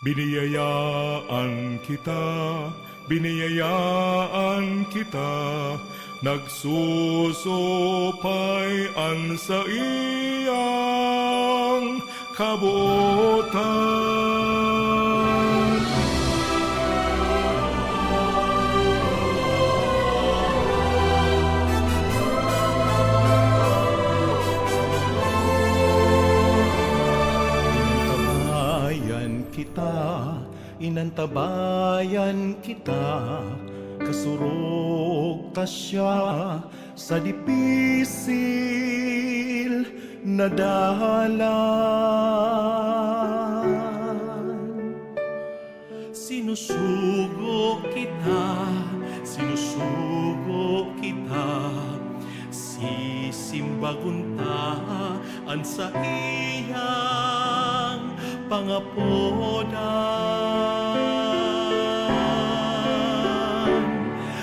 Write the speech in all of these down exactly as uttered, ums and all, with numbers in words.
Biniyayaan kita, biniyayaan kita, nagsusupay an saiyang kabotan. Inantabayan kita, inantabayan kita, kasurog ta siya sa dipisil na dalan. Sinusugo kita, sinusugo kita, sisimbagon ta an saiyang pangapodan.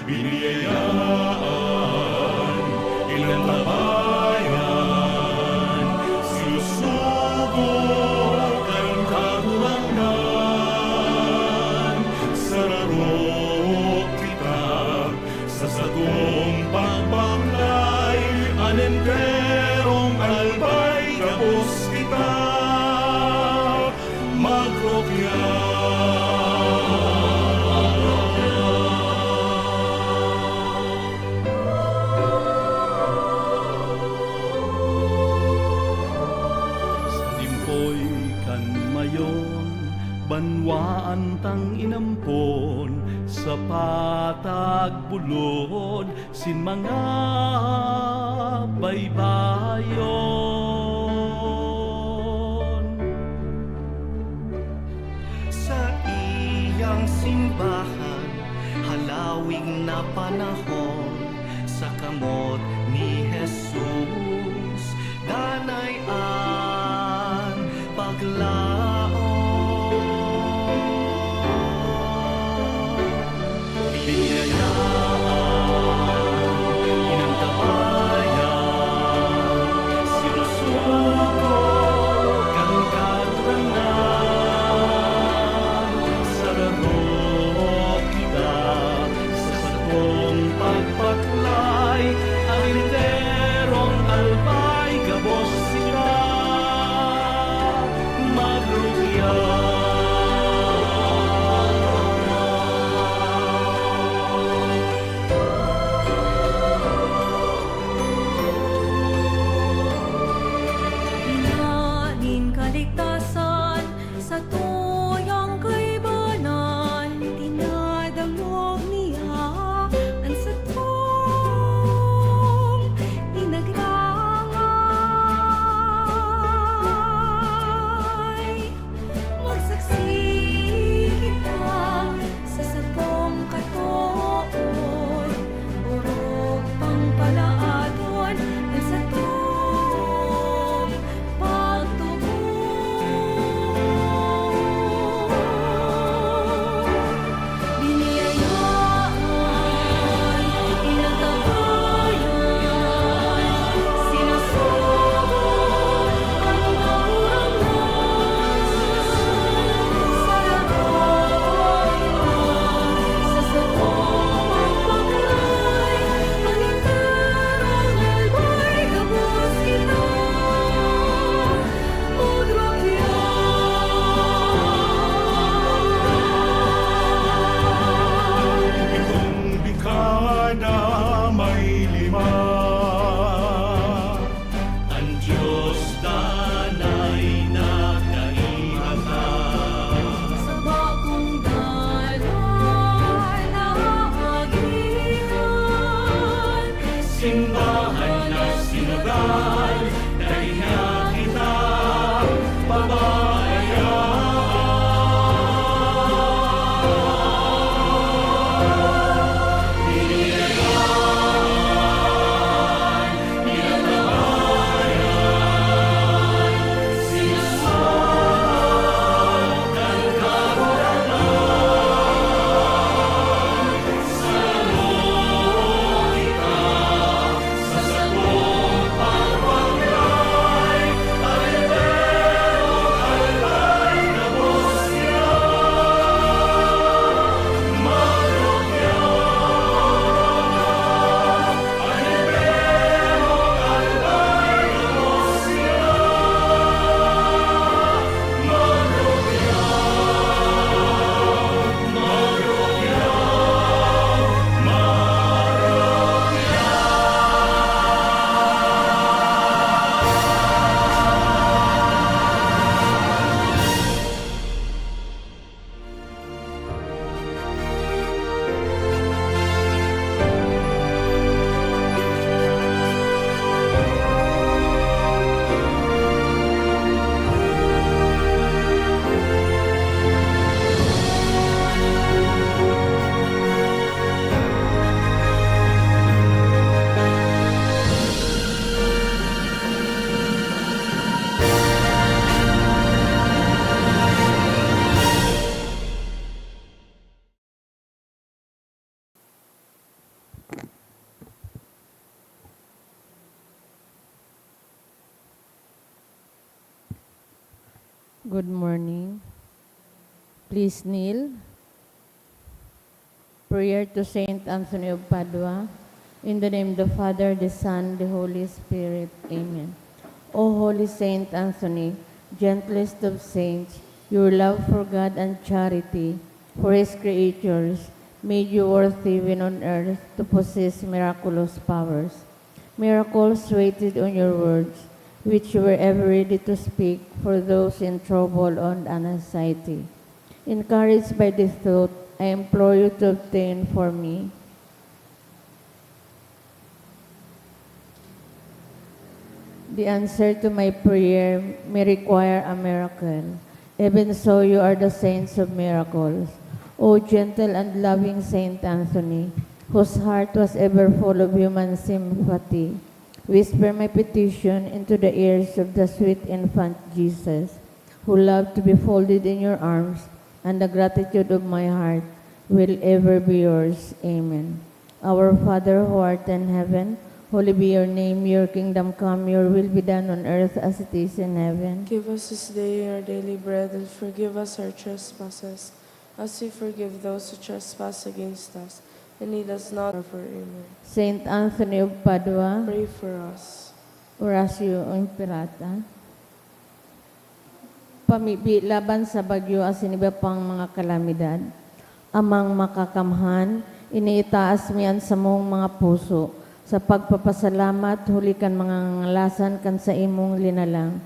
Biniyayaan, inantabayan, sinusugo kan Kagurangnan. Sararo kita sa satong pagbaklay, an enterong albay gabos kita magrukya. Sa limpoy kan mayon, banwaan tang inampon, sa patag bulod sin mga baybayon. Saiyang simbahan, halawig na panahon, sa kamot ni Jesus, danay an paglaom. Biniyayaan, inantabayan, sinusugo kan Kagurangnan. Sararo kita sa satong pagbaklay, an Good morning. Please kneel. Prayer to Saint Anthony of Padua. In the name of the Father, the Son, the Holy Spirit. Amen. O Holy Saint Anthony, gentlest of saints, your love for God and charity for His creatures made you worthy when on earth to possess miraculous powers. Miracles waited on your words, which you were ever ready to speak for those in trouble and anxiety. Encouraged by this thought, I implore you to obtain for me the answer to my prayer may require a miracle. Even so, you are the saints of miracles. O gentle and loving Saint Anthony, whose heart was ever full of human sympathy, whisper my petition into the ears of the sweet infant Jesus, who loved to be folded in your arms, and the gratitude of my heart will ever be yours. Amen. Our Father who art in heaven, holy be your name. Your kingdom come, your will be done on earth as it is in heaven. Give us this day our daily bread, and forgive us our trespasses, as we forgive those who trespass against us. And lead us not into temptation. Amen. Saint Anthony of Padua, Pray for us. Oratio Imperata. Pamibi laban sa bagyo asin iba pang mga kalamidad. Amang Makakamhan, iniitaas mi an samong mga puso sa pagpapasalamat huli kan mga ngangalasan kan saimong linalang,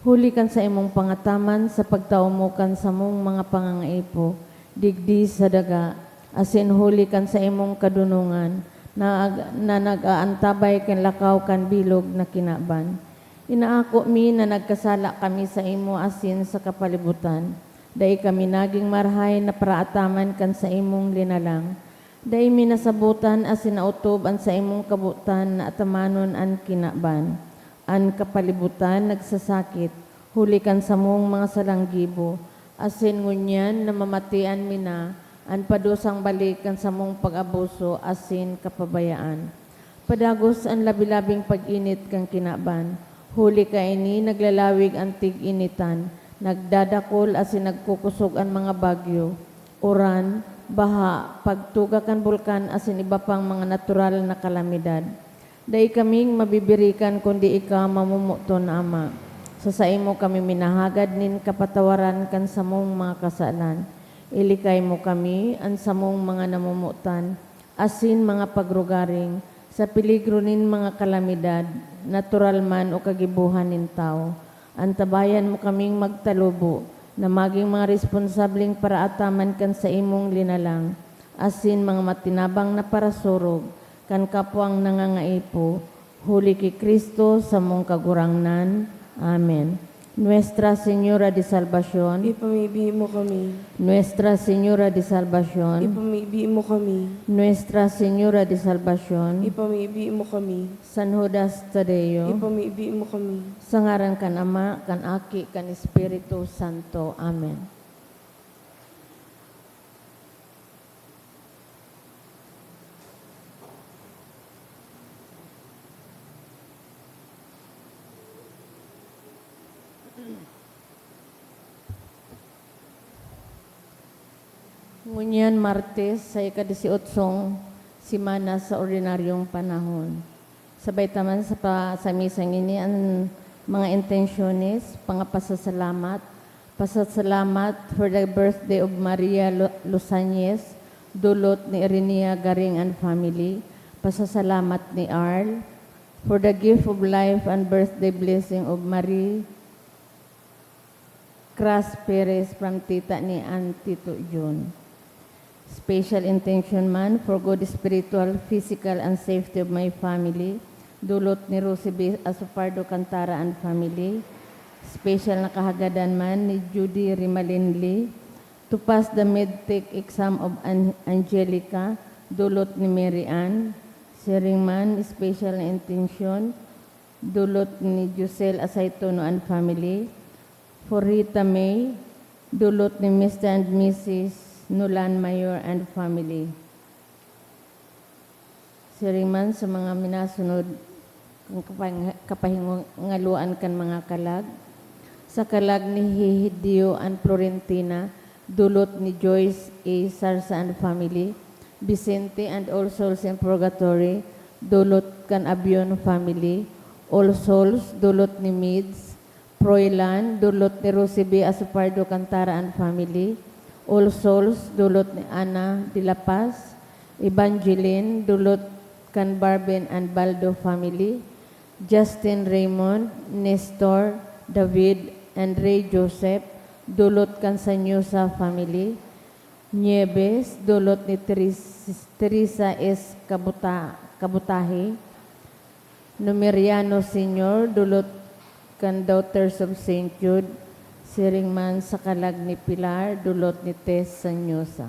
huli kan saimong pangataman sa pagtao mo kan samong mga pangangaipo digdi sa daga, asin huli kan saimong kadonongan na, na nag-aantabay kan lakaw kan bilog na kinaban. Inaako mi na nagkasala kami saimo asin sa kapalibutan. Dai kami nagin marahay na paraataman kan saimong linalang. Dai mi nasabotan asin naotob an saimong kabotan na atamanon an kinaban. An kapalibutan nagsasakit, huli kan samong mga salang gibo, asin ngunyan namamatian mi na an padusang balik kan samong pag-abuso asin kapabayaan. Padagos an labi-labing pag-init kan kinaban, huli kaini naglalawig an tig-initan, nagdadakol asin nagkukosog an mga bagyo, uran, baha, pagtuga kan bulkan asin iba pang mga natural na kalamidad. Dai kaming mabibirikan kundi ika, mamomoton na Ama. Sa saimo kami minahagad nin kapatawaran kan samong mga kasalan. Ilikay mo kami, an samong mga namomotan, asin mga pagrugaring, sa peligro nin mga kalamidad, natural man o kagibohan nin tawo. Antabayan mo kaming magtalubo na magin mga responsableng paraataman kan saimong linalang, asin mga matinabang na parasurog kan kapwang nangangaipo, huli ki Cristo samong Kagurangnan. Amen. Nuestra Señora de Salvacion. Ipamibi mo kami. Nuestra Señora de Salvacion. Ipamibi mo kami. Nuestra Señora de Salvacion. Ipamibi mo kami. San Judas Tadeo. Ipamibi mo kami. Sa ngaran kan Ama, kan Aki, kan Espiritu Santo. Amen. Ngunyan, Martes, sa ika-disyotso semana sa ordinaryong panahon. Sabay ta man sa pa-, sa misang ini an mga intensyones, pangapasasalamat, pasasalamat for the birthday of Maria Lo-, Losañez, dulot ni Irinea Garing and family, pasasalamat ni Arl, for the gift of life and birthday blessing of Marie Cras Perez from tita ni an Tito Jun. Special intention man for good spiritual, physical, and safety of my family, dulot ni Rosie B. Asopardo Cantara and family. Special na kahagadan man ni Judy Rimalinli to pass the medtech exam of An-, Angelica, dulot ni Mary Ann. Siring man, special na intensyon, dulot ni Josel Asaytono and family. For Rita May, dulot ni Mister and Missus Nolan Mayor and family. Siring man sa mga minasunod kan kapang-, kapahingaluan kan mga kalag. Sa kalag ni Hideo and Florentina, dulot ni Joyce A. Sarsa and family, Vicente and All Souls in Purgatory, dulot kan Abion family, All Souls, dulot ni Mids, Froilan, dulot ni Rosie B. Asopardo Cantara and family, All Souls, dulot ni Ana de la Paz, Evangeline, dulot kan Barbin and Baldo family, Justin Raymond, Nestor, David, and Ray Joseph, dulot kan Sanyosa family, Nieves, dulot ni Teres-, Teresa S. Kabuta-, Kabutahe, Numeriano Senior, dulot kan Daughters of Saint Jude, siring man sa kalag ni Pilar, dulot ni Tess Sanyosa.